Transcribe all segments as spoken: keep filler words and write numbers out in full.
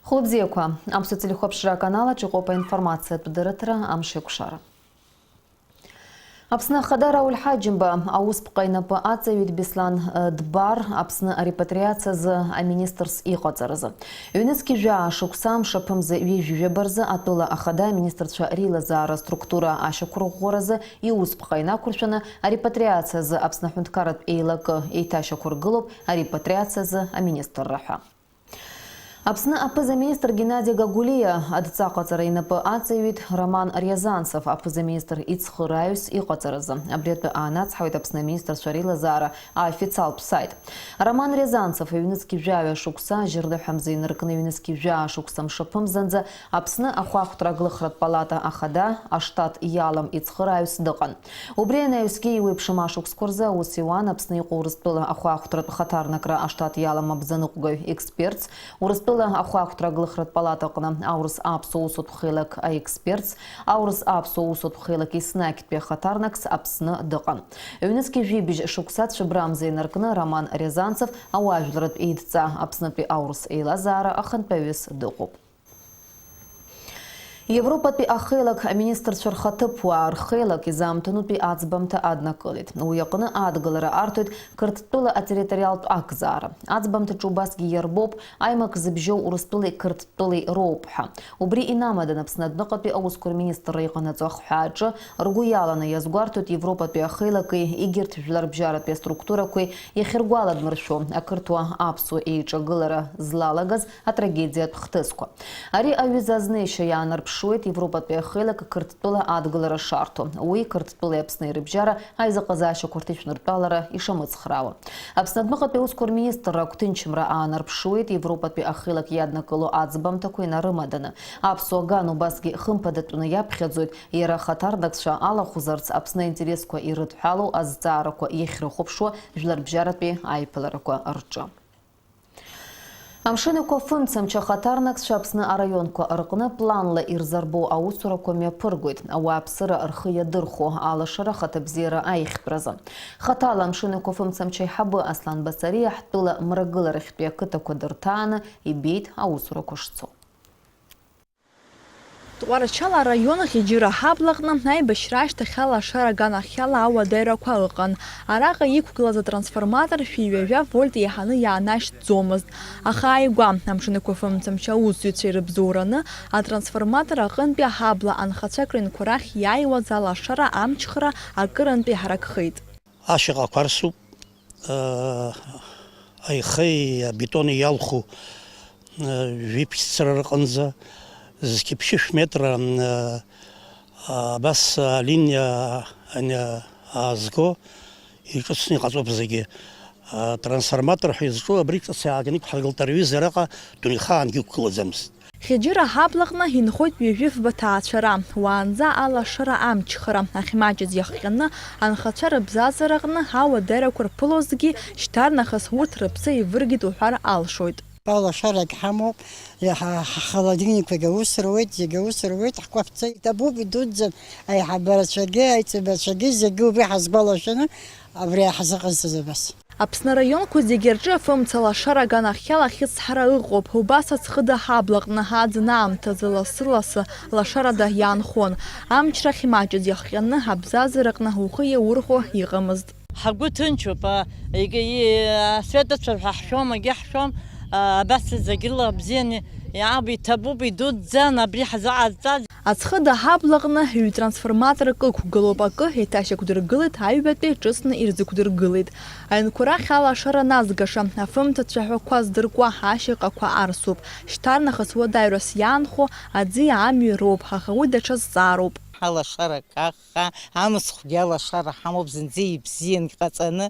Хәлыбзиақәа, Аԥсуа телехәаԥшра аканал аҿы иҟоуп аинформациатә дырраҭара Амшеикәшара. Аԥсны Ахада Рауль Ҳаџьымба аусԥҟа инапы аҵаҩит Беслан, э, Дбар Аԥсны арепатриациазы аминистрс иҟаҵаразы. Ҩнызқь жәаа шықәса амш аԥымза ҩажәи жәаба рзы атәыла ахада аминистрцәа реилазаара структура ашьақәырӷәӷәаразы иусԥҟа инақәыршәаны арепатриациазы Аԥсны аҳәынҭқарратә еилакы еиҭашьақәыргылоуп арепатриациазы аминистрра ҳәа. Аԥсны аԥыза-министр Геннади Гагулиа адҵаҟаҵара инапы аҵаҩит Роман Риазанцев аԥыза-министр ицхырааҩс иҟаҵаразы. Абри атәы аанацҳауеит Аԥсны аминистрцәа реилазаара аофициалтә саит. Роман Риазанцев ҩнызқь жәаҩа шықәса, жьырныҳәамза инаркны ҩнызқь жәаа шықәса мшаԥымзанӡа Аԥсны ахәаахәҭра аглыхратә палата ахада аштат иалам ицхырааҩс дыҟан. Убри анаҩсгьы еиуеиԥшым ашықәсқәа рзы аус иуан Аԥсны иҟоу Урыстәыла ахәаахәҭратә хаҭарнакра аштат иалам абзаныҟәгаҩ-експертс, Урыстәыла ахәаахәҭра аглыхратә палатаҟны аурыс-аԥсуа усутә хеилак аекспертс, аурыс-аԥсуа усутә хеилак еснагьтәи ахаҭарнакс Аԥсны дыҟан. Ҩнызқь жәибжь шықәса цәыбрамза инаркны Роман Рязанцев ауаажәларратә еидҵа Аԥснытәи аурыс еилазаара ахантәаҩыс дыҟоуп. Европатәи ахеилак аминистрцәа рхаҭыԥуаа рхеилак изаамҭанутәи аӡбамҭа аднакылеит. Уи аҟны адгылара арҭоит Қырҭтәыла атерриториалтә акзаара. Аӡбамҭаҿы убасгьы иарбоуп аимак зыбжьоу Урыстәылеи Қырҭтәылеи роуп ҳәа. Убри инамадан Аԥсны адәныҟатәи аусқәа рминистрра иҟанаҵо ахҳәааҿы ргәы иаланы иазгәарҭоит Европатәи ахеилаки егьырҭ жәларбжьаратәи аструктурақәеи иахьыргәаладмыршәо ақырҭуа-аԥсуа еиҿагылара злалагаз атрагедиатә хҭысқәа. Ари аҩыза азнеишьа иаанарԥшуеит Европатәи ахеилак Қырҭтәыла адгылара шарҭо, уи Қырҭтәылеи Аԥсни рыбжьара аизыҟазаашьақәа рҭышәныртәалара ишамыцхраауа. Аԥсны адәныҟатәи аусқәа рминистрра агәҭынчымра аанарԥшуеит Европатәи ахеилак иаднакыло аӡбамҭақәа инарымаданы. Аԥсуа ган убасгьы хымԥадатәны иаԥхьаӡоит, иара ахаҭарнакцәа алахәзарц Аԥсны аинтересқәа ирыдҳәалоу азҵаарақәа иахьрыхәаԥшуа жәларбжьаратәи аиԥыларақәа рҿы. Амшын Еиқәа фымцамч ахаҭарнакцәа Аԥсны араионқәа рҟны планла ирзырбо аусурақәа мҩаԥыргоит, ауааԥсыра рхы иадырхәо алашара ахаҭабзиара аиӷьтәразы. Хаҭала Амшын Еиқәа фымцамч аиҳабы Аслан Басариа ҳтәыла мрагыларахьтәи ақыҭақәа дырҭааны ибеит аусурақәа шцо. Тҟәарчал араион Хьеџьыра ҳаблаҟны аибашьра ашьҭахь алашара аганахьала ауадаҩрақәа ыҟан. Араҟа иқәгылаз атрансформатор шәи ҩажәа вольт еиҳаны иаанашьҭӡомызт. Аха ааигәа, Амшын Еиқәа фымцамч аусзуҩцәа ирыбзоураны, атрансформатор аҟынтәи аҳабла анхацәа акринқәа рахь иааиуаз алашара амчхра акырынтә иҳаракхеит. Ашьаҟақәа арсуп, аа, аихеи абетони иалху, аа, жәиԥшьцара рҟынӡа, зқьы ԥшьышә метра, аа, абас алиниа, ани, аазго, иҿыцны иҟаҵоуп зегьы. Атрансформатор ҳәа изҿу абри ҿыц иааганы иқәҳаргылт, ари аҩыза араҟа дунеихаангьы иқәгылаӡамызт. Хьеџьыра ҳаблаҟны инхоит ҩажәи фба ҭаацәара. Уаанӡа алашара амчхара ахьмаҷыз иахҟьаны анхацәа рыбзазараҟны ауадаҩрақәа рԥылозҭгьы, шьҭарнахыс урҭ рыԥсы еивыргеит уҳәар алшоит. Алашарагь ҳамоуп, иаҳа ҳхолодильникқәагь аус руеит, зегь аус руеит, ҳкәаԥӡа иҭабуп, идуӡӡан, аиҳабарацәагьы, аиҵбацәагьы зегьы убри ҳазгәалашәаны абри ҳзыҟазҵаз абас. Аԥсны араионқәа зегьы рҿы афымца лашара аганахьала ахьыцҳара ыҟоуп. Убас Аӡхыда ҳаблаҟны аӡын аамҭазы лассы-лассы лашарада иаанхон. Амчра ахьмаҷыз иахҟьаны абзазараҟны ухы иаурхәо иҟамызт. Ҳгәы ҭынчуп, а, егьи, а, асветацәа ҳәа ҳшәом, егьи ҳшәом, а, абас зегь рыла бзианы иаабо иҭабуп, идуӡӡан абри ҳзыҟазҵаз. Аӡхыда ҳаблаҟны ҩ-трансформаторк ықәгылоуп, акы еиҭашьақәдыргылеит, аҩбатәи ҿыцны ирзықәдыргылеит. Аҩнқәа рахь алашара назгаша, афымца цәаҳәақәа здыркуа ашьаҟақәа арсуп. Шьҭарнахыс уадаҩрас иаанхо аӡи амҩеи роуп, аха уи даҽа зҵаароуп. Ҳалашара каххаа, амыцхәгьы алашара ҳамоуп, зынӡа ибзиангь ҟаҵаны,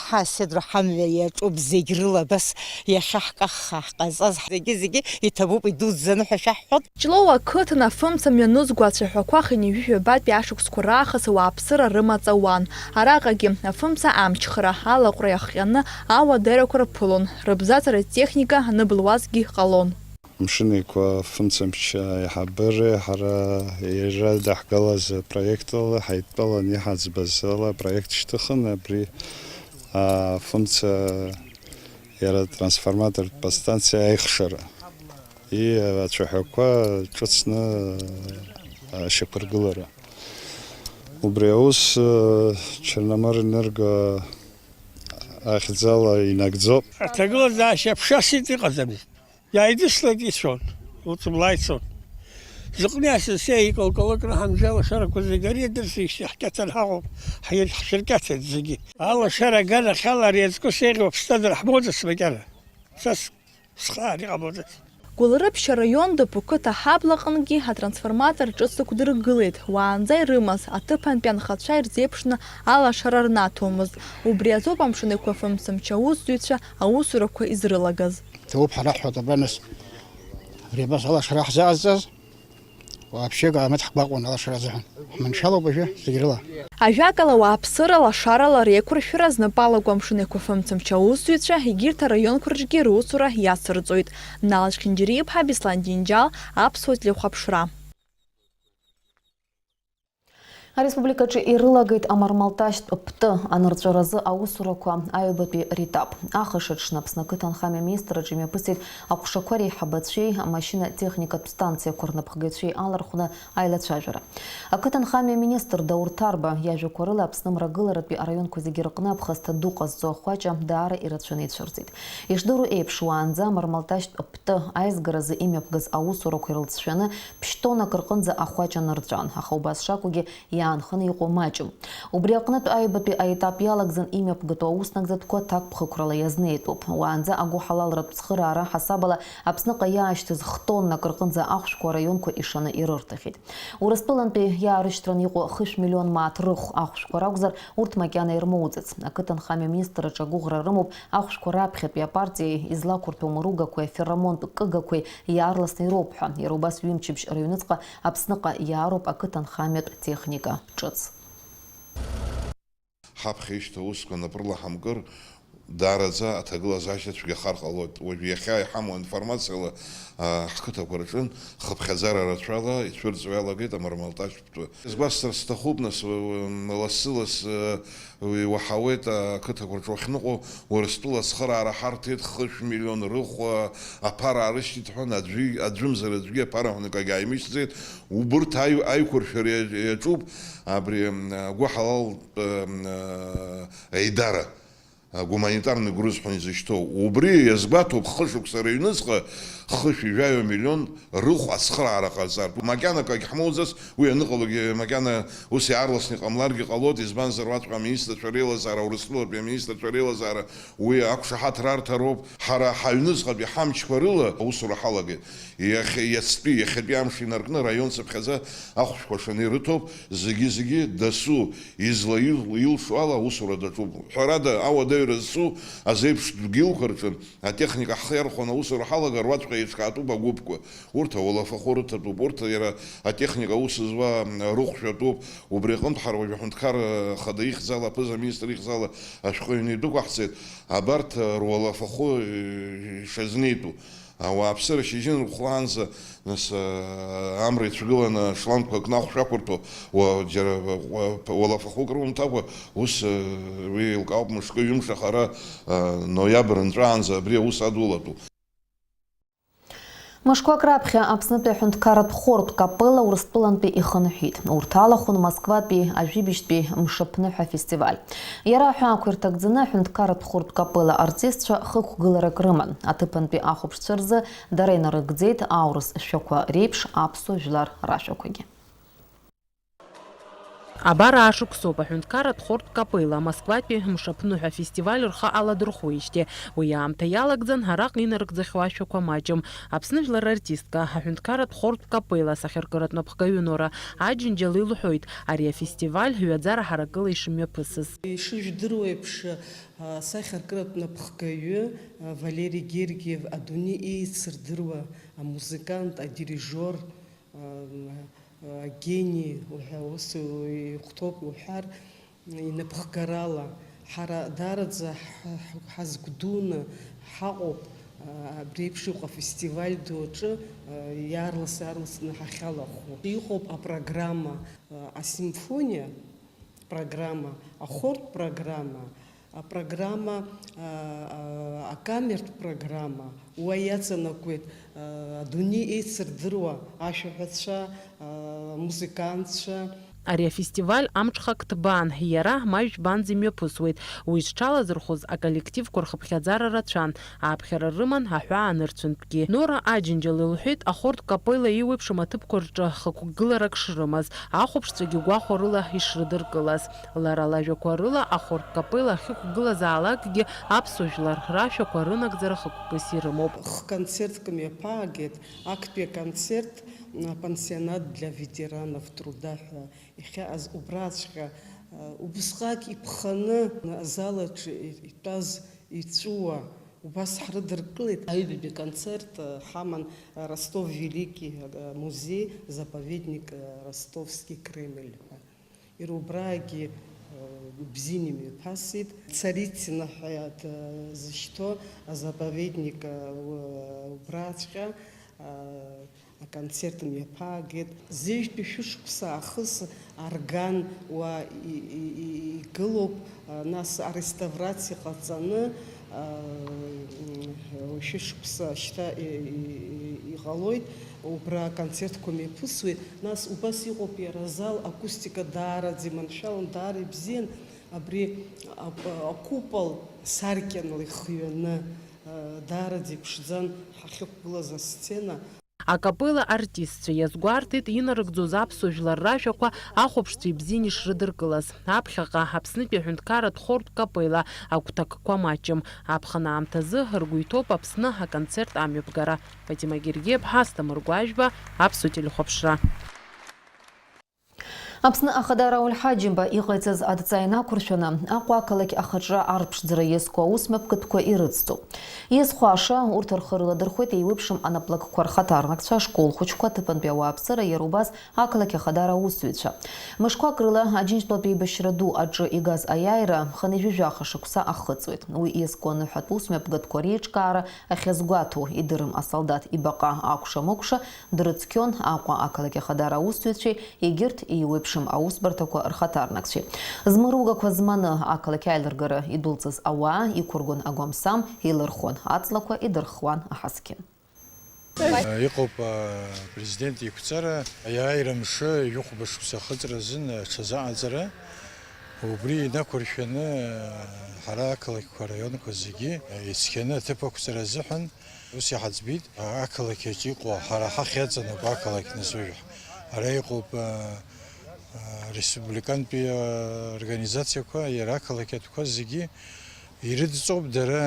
ҳаседра ҳамҩа иаҿуп, зегь рыла абас иахьаҳкаххаа ҳҟазҵаз, зегьы-зегьы иҭабуп, идуӡӡаны ҳәа шәаҳҳәоит. Ҷлоу ақыҭан афымца мҩанызго ацәаҳәақәа хынҩажәи жәабатәи ашықәсқәа раахыс ауааԥсыра рымаҵ ауан. Араҟагьы афымца амчхара, алаҟәра иахҟьаны ауадаҩрақәа рԥылон, рыбзазаратә техника аныбылуазгьы ҟалон. Амшын Еиқәа фымцамч аиҳабыреи ҳара иара идаҳгалаз апроектала ҳаидтәалан иҳаӡбаз ала апроект шьҭыхын, абри, а, фымца иара трансформатортә подстанциа аихшара. Ии, ацәаҳәақәа ҿыцны ашьақәыргылара. Убри аус, э, Черноморенерго ахьӡала инагӡоуп. Аҭагылазаашьа ԥшасит иҟаӡамызт. Иааидыслеит ицәон, уҵыблаа ицон. Зыҟны асасиа икалкалакны ҳанжа алашарақәа зегьы ари адырсижьҭеи ҳкьаҭан ҳаҟоуп, ҳиршәыркьаҭеит зегьы. Алашара аганахьала ари аҵкы сеиӷьу аԥсҭазар ҳмоуӡац макьана. Са с-, схы ара иҟамлаӡац. Гәылрыԥшь араион Дыԥу қыҭа аҳаблаҟынгьы атрансформатор ҿыц ықәдыргылеит. Уаанӡа ирымаз аҭыԥантәи анхацәа ирзеиԥшны алашара рнаҭомызт. Убри азоуп Амшын Еиқәа Ф М цымч аусзуҩцәа аусурақәа изрылагаз. Ҭабуп ҳара ҳҳәоит абра нас. Ари абас алашара ҳзаазҵаз, вообще, Гаанаҭ ҳгәаҟуан алашара азыҳәан. Ҳманшәалоуп уажәы зегь рыла. Ажәакала, ауааԥсыра лашарала реиқәыршәара знапы алаку Амшын Еиқәа Ф М цымч аусзуҩцәа егьырҭ араионқәа рҿгьы русура иацырҵоит. Нал Чхьынџьариа-иԥҳа, Беслан Џьынџьал, Аԥсуа телехәаԥшра. Ареспубликаҿы ирылагеит амармалташьтә птты анырҵәаразы аусурақәа. Аҩбатәи ретап. Ахыш аҽны Аԥсны ақыҭанхамҩа аминистрраҿы имҩаԥысит аҟәшақәа реиҳабацәеи амашьына-техникатә станциақәа рнапхгацәеи алархәны аилацәажәара. Ақыҭанхамҩа аминистр Даур Ҭарба иажәақәа рыла, Аԥсны мрагыларатәи араионқәа зегьы рҟны аԥхасҭа ду ҟазҵо ахәаҷа даара ирацәаны ицәырҵит. Ишдыру еиԥш, уаанӡа амармалташьтә птты аизгаразы имҩаԥгаз аусурақәа ирылҵшәаны ԥшь-тоннак рҟынӡа ахәаҷ анырҵәан, аха убас шакәугьы иаанханы иҟоу маҷым. Убри аҟнытә аҩбатәи аетап иалагӡан имҩаԥгатәу ауснагӡатәқәа ҭакԥхықәрала иазнеитәуп. Уаанӡа агәыҳалалратә цхыраара ҳасабала Аԥсныҟа иаашьҭыз х-тоннак рҟынӡа ахәшәқәа араионқәа ишаны ирырҭахьеит. Урыстәылантәи иаарышьҭран иҟоу хышә миллион мааҭ рыхә ахәшәқәа ракәзар, урҭ макьана ирмоуӡац. Ақыҭанхамҩа аминистрраҿы агәыӷра рымоуп ахәшәқәа раԥхьатәи апартиеи излақәырҭәоу мыругақәеи аферромонтә кыгақәеи иаарласны ироуп ҳәа. Иара убас ҩымчыбжь рыҩныҵҟа Аԥсныҟа иаароуп ақыҭанхамҩатә техника ҿыц. Ҳаԥхьа ишьҭоу аусқәа нап рыла ҳамкыр, даараӡа аҭагылазаашьа цәгьахар ҟалоит. Уажә иахьа иҳамоу аинформациала, а, ҳқыҭақәа рҿын хыԥхьаӡара рацәала ицәырҵуа иалагеит амармалташьтә птты. Изгәасҭар сҭахуп, нас, у-, у-, лассы-лассы, уи уаҳауеит ақыҭақәа рҿы уахьныҟәо, Урыстәыла ацхыраара ҳарҭеит, хышә миллион рыхә, а, аԥара аарышьҭит ҳәа, аӡәи-, аӡәымзар аӡәгьы аԥара ҳәа акагь ааимышьҭӡеит. Убырҭ аи-, аиқәыршәара иа-, иаҿуп абри, м, агәыҳалалтә, м, а, аидара, а, гуманитарный груз ҳәа изышьҭоу. Убри иазгәаҭоуп, хышықәса рыҩныҵҟа хышә ҩажәа миллион рыхә ацхыраара ҟарҵартә. Макьана акагь ҳмоуӡац, уи аныҟалогьы макьана ус иаарласны иҟамларгьы ҟалоит, избанзар, уаҵәҟьа аминистрцәа реилазаара, Урыстәылатәи аминистрцәа реилазаара уи ақәшаҳаҭра арҭароуп. Ҳара ҳаҩныҵҟатәи ҳамчқәа рыла аусура ҳалагеит. Иахьа, иацтәи, иахьатәи амш инаркны араион цыԥхьаӡа ахәшәқәа шаны ирыҭоуп, зегьы-зегьы дасу излаил-, илшо ала аусура даҿуп. Ҳәарада, ауадаҩра зцу азеиԥш дгьылқәа рҿы атехника ҳхы иархәаны аусура ҳалагар, уаҵәҟьа еиҿкаатәуп агәыԥқәа. Урҭ ауалафахәы рыҭатәуп, урҭ иара атехника аус зуа рыхәшәатәуп. Убри аҟынтә ҳара уажәы аҳәынҭқар хада ихьӡала, аԥыза-министр ихьӡала ашәҟәы ҩны идәықәаҳҵеит, абарҭ руалафахәы ишазнеитәу. Ауааԥсыра шьыжьын рыхәлаанӡа, нас, амра ицәгыланы ашлангқәа кны ахәшә ақәырҭәо, уа-, џьара уа-, уалафахәык румҭакәа, ус, уи еилкаауп мышкы-ҩымш ахара, ноиабр нҵәаанӡа абри аус адулатәуп. Мышқәак раԥхьа Аԥснытәи аҳәынҭқарратә хортә капелла Урыстәылантәи ихынҳәит. Урҭ алахәын Москватәи ажәибжьтәи Мшаԥныҳәа фестиваль. Иара аҳәаақәа ирҭагӡаны аҳәынҭқарратә хортә капелла артистцәа хықәгыларак рыман. Аҭыԥантәи ахәаԥшцәа рзы дара инарыгӡеит аурыс шәақәа реиԥш аԥсуа жәлар рашәақәагьы. Абар аашықәсоуп аҳәынҭқарратә хортә капелла Москватәи Мшаԥныҳәа афестиваль рхы аладырхәуеижьҭеи. Уи аамҭа иалагӡан араҟа инарыгӡахьоу ашәақәа маҷым. Аԥсны жәлар артистка, аҳәынҭқарратә хортә капелла асахьаркыратә напхгаҩы Нора Аџьынџьал илҳәоит, ари афестиваль ҩаӡара ҳаракыла ишымҩаԥысыз. Ишыжәдыруа еиԥш, асахьаркыратә напхгаҩы Валери Гергиев адунеи еицырдыруа амузыкант, адирижиор, агени уҳәа-, ус ихәҭоуп уҳәар, инапхгарала ҳара даараӡа ҳ-, ҳ-, ҳазгәдуны ҳаҟоуп, а, абри еиԥш иҟоу афестиваль ду аҿы, а, иаарлас-аарласны ҳахьалахәу. Иҟоуп апрограмма, а, асимфониа программа, ахортә программа, Апрограмма, а, а, акамертә программа уа иаҵанакуеит, а, адунеи еицырдыруа ашәаҳәацәа, а, амузыкантцәа. Ари афестиваль амҽхак ҭбаан, иара маҩ жәбанӡа имҩаԥысуеит. Уи зҽалазырхәыз аколлективқәа рхыԥхьаӡара рацәан, ааԥхьара рыман аҳәаа анырцәынтәгьы. Нора Аџьынџьал илҳәеит, ахортә капелла еиуеиԥшым аҭыԥқәа рҿы хықәгыларак шрымаз, ахәаԥшцәагьы гәахәарыла ишрыдыркылаз. Лара лажәақәа рыла, ахортә капелла ахьықәгылазаалакгьы аԥсуа жәлар рашәақәа рынагӡара хықәкыс ирымоуп. Хконцертк мҩаԥаагеит, актәи аконцерт, м, пансионат для ветеранов труда ҳәа иахьааз убраҵәҟьа, а, убысҟак иԥханы азал аҿы итәаз иҵәыуа убас ҳрыдыркылеит. Аҩбатәи аконцерт, а, ҳаман, а, Ростов Великий, а, музеи, заповедник, а, Ростовский Кремль ҳәа. Иара убраагьы, а, бзианы имҩаԥасит. Царицыно ҳәа, а, зышьҭоу азаповедник, а, у-, убраҵәҟьа, а, аконцерт мҩаԥаагеит. Зежәтәи шәышықәса аахыс арган уа и-, и-, и-, игылоуп, а, нас ареставрациа ҟаҵаны, а, м, шәышықәса шьҭа и-, и-, и-, иҟалоит, убра аконцертқәа мҩаԥысуеит. Нас убас иҟоуп иара азал, акустика даараӡа иманшәалан, даара ибзиан, абри акәы-, акупол саркьанла ихҩаны, а, даараӡа иԥшӡан ҳахьықәгылаз асцена. Акапелла артистцәа иазгәарҭеит, инарыгӡоз аԥсуа жәлар рашәақәа ахәаԥшцәа ибзианы ишрыдыркылаз. Аԥхьаҟа Аԥснытәи аҳәынҭқарратә хортә капелла агәҭакқәа маҷым. Аԥхын аамҭазы ргәы иҭоуп Аԥсны аконцерт амҩаԥгара. Фатима Гергиаԥҳа, Асҭамыр Гәажәба, Аԥсуа телехәаԥшра. Аԥсны Ахадара Ауль Ҳаџьымба иҟаиҵаз адҵа инақәыршәаны, Аҟәа ақалақь ахаҿра арԥшӡара иазку аусмҩаԥгатәқәа ирыцҵоуп. Иазхәаша, урҭ рхы рыладырхәеит еиуеиԥшым анаплакқәа рхаҭарнакцәа, ашкол хәыҷқәа, аҭыԥантәи ауааԥсыра, иара убас ақалақь Ахадара аусзуҩцәа. Мышқәак рыла Аџьынџьтәылатә еибашьра ду аҿы игаз аиааира хынҩажәи жәаха шықәса ахыҵуеит. Уи иазку аныҳәатә усмҩаԥгатәқәа реиҿкаара ахьазгәаҭоу идырым асолдаҭ ибаҟа акәша-мыкәша дрыцқьон Аҟәа ақалақь Ахадара аусзуҩцәеи егьырҭ еиуеиԥшым аусбарҭақәа рхаҭарнакцәеи. Змыругақәа зманы ақалақь аилыргара идәылҵыз ауаа иқәыргон агәамсам, илырхон аҵлақәа, идырхуан аҳаскьын. Иҟоуп, а, Президент иқәҵара, аиааира мшы жәохәба шықәса ахыҵра азын аҽазыҟаҵара. Убри инақәыршәаны, а, ҳара ақалақьқәа, араионқәа зегьы, а, ицқьаны аҭыԥ ақәҵара азыҳәан ус иҳаӡбеит. А, ақалақь аҿы иҟоу, ҳара ҳахь иаҵанакуа ақалақь назыжәх. Ара иҟоуп, а, а, республикантәи, а, организациақәа, иара ақалақь атәқәа зегьы ирыдҵоуп дара,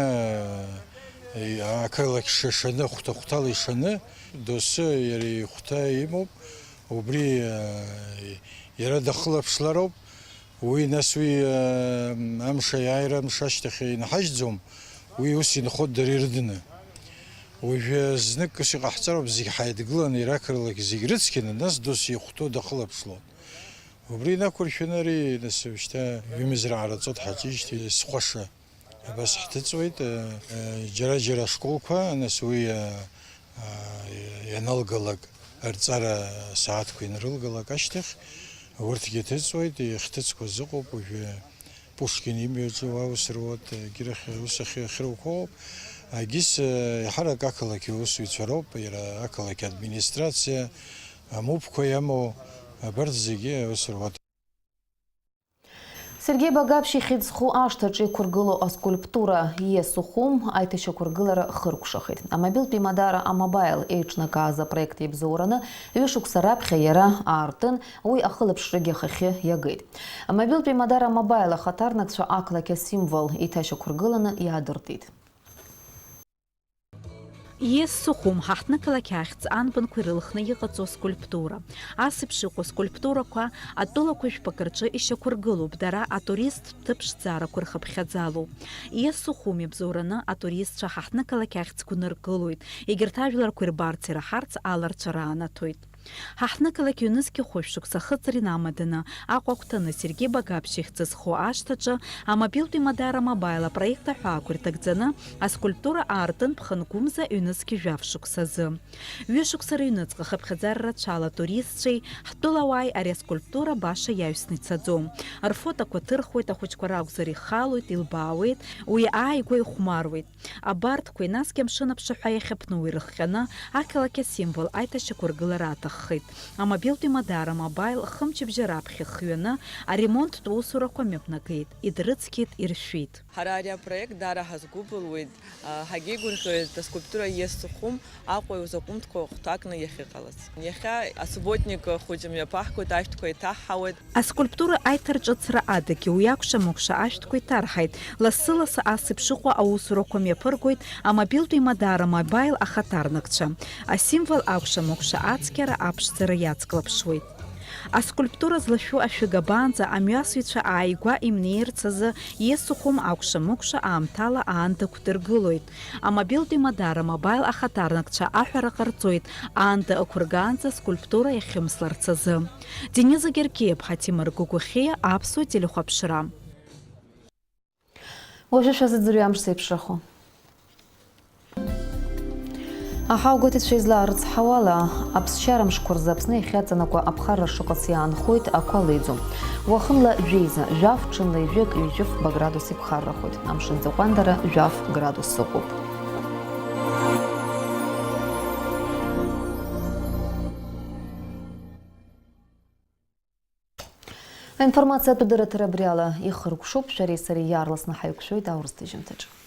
э, ақалақь шашаны, хәҭа-хәҭала ишаны, доусы иара ихәҭа имоуп, убри, э, иара дахылаԥшлароуп, уи, нас уи, э, амш аиааира, амш ашьҭахь инҳажьӡом, уи ус инхоит дара ирыдны. Уажәы знык ус иҟаҳҵароуп, зегь ҳаидгыланы, иара ақалақь зегь рыцқьаны, нас доусы ихәҭоу дахылаԥшлон. Убри инақәыршәаны ари, нас, шьҭа ҩымз раҟара ҵот ҳаҿижьҭеи схәаша абас ҳҭыҵуеит, э, э, џьара-џьара ашколқәа, нас уи, э, э, ианалгалак, рҵара сааҭқәа ианрылгалак ашьҭахь, урҭгьы ҭыҵуеит, ихҭыҵқәаз ыҟоуп, уажәы Пушкин имҩаҿы уа ус руат, егьирахь ус ахьы-, ахьырухәоуп. Егьыс, э, еиҳарак ақалақь аусзуҩцәа роуп, иара ақалақь администрациа, амуԥқәа иамоу, абарҭ зегьы аус руат. Сергеи Багаԥшь ихьӡ зху ашҭаҿы иқәыргылоу аскульптура Иесухум аиҭашьақәыргылара хыркәшахеит. Амобилтә имадара А-Мобаил еиҿнакааз апроект иабзоураны ҩышықәса раԥхьа иара аартын, уи ахылаԥшрагьы ахахьы иагеит. Амобилтә имадара А-Мобаил ахаҭарнакцәа ақалақь асимвол еиҭашьақәыргыланы иаадыртит. Иес Сухум ҳаҳҭнықалақь ахьӡ анбанқәа ирылхны иҟаҵоу скульптура. Ас еиԥш иҟоу скульптурақәа атәылақәа жәпак рҿы ишьақәыргылоуп, дара атуристтә ԥшӡарақәа рхыԥхьаӡалоуп. Иес Сухум иабзоураны атуристцәа ҳаҳҭнықалақь ахьӡ гәныркылоит, егьырҭ ажәларқәа ирбарц, ираҳарц аларцәа раанаҭоит. Ҳаҳҭнықалақь ҩнызқьи хәышә шықәса ахыҵра инамаданы, Аҟәа агәҭаны Сергеи Багаԥшь ихьӡ зху ашҭаҿы амобилтә имадара Мобаил апроект аҳәаақәа ирҭагӡаны аскульптура аартын ԥхынгәымза ҩнызқьи жәаф шықәсазы. Ҩышықәса рыҩныҵҟа хыԥхьаӡара рацәала атуристцәеи ҳтәылауааи ари аскульптура баша иаҩсны ицаӡом. Рфотоқәа ҭырхуеит, ахәыҷқәа ракәзар ихалоит, илбаауеит, уи ааигәа ихәмаруеит. Абарҭқәеи, насгьы амшын аԥшаҳәа иахьаԥну ирыхҟьаны, ақалақь асимвол аиҭашьақәыргылара аҭаххеит. Амобилтә имадара Мобаил хымчыбжьа раԥхьа хҩаны аремонттә усурақәа мҩаԥнагеит, идрыцқьеит, иршәит. Ҳара ари апроект даара ҳазгәыбылуеит, а, ҳагьеигәырӷьоит аскульптура Иесо Хәым Аҟәа иузаҟәымҭқәа хәҭакны иахьыҟалаз. Иахьа асубботник хәыҷы мҩаԥаҳгоит, ашәҭқәа еиҭаҳҳауеит. Аскульптура аиҭарҿыцра адагьы уи акәша-мыкәша ашәҭқәа иҭарҳаит, лассы-лассы ас еиԥш ыҟоу аусурақәа мҩаԥыргоит амобилтә имадара Мобаил ахаҭарнакцәа. Асимвол акәша-мыкәша ацқьара аԥшӡара иацклаԥшуеит. Аскульптура злашәу ашәыгабаанӡа амҩасыҩцәа ааигәа имнеирц азы Иесо Хәым акәша-мыкәша аамҭала аанда ықәдыргылоит. Амобилтә имадара Мобаил ахаҭарнакцәа аҳәара ҟарҵоит, аанда ықәыргаанӡа аскульптура иахьымсларц азы. Дениза Гергиаԥҳа, Ҭемыр Гогәыхьиа, Аԥсуа телехәаԥшра. Уажәы шәазыӡырҩы амш зеиԥшрахо. Аҳауагәаҭаҩцәа излаарыцҳауала, аԥсшьара мшқәа рзы Аԥсны иахьаҵанакуа аԥхарра шыҟац иаанхоит ақәа леиӡом. Уахынла жәеиза, жәаф, ҽынла ҩажәак, ҩажәи фба градус иԥхаррахоит. Амшын ӡакәандара жәаф градус ыҟоуп. Аинформациатә дырраҭара абри ала ихыркәшоуп, шәареи сареи иаарласны ҳаиқәшәоит аурыс ҭыжьымҭаҿы.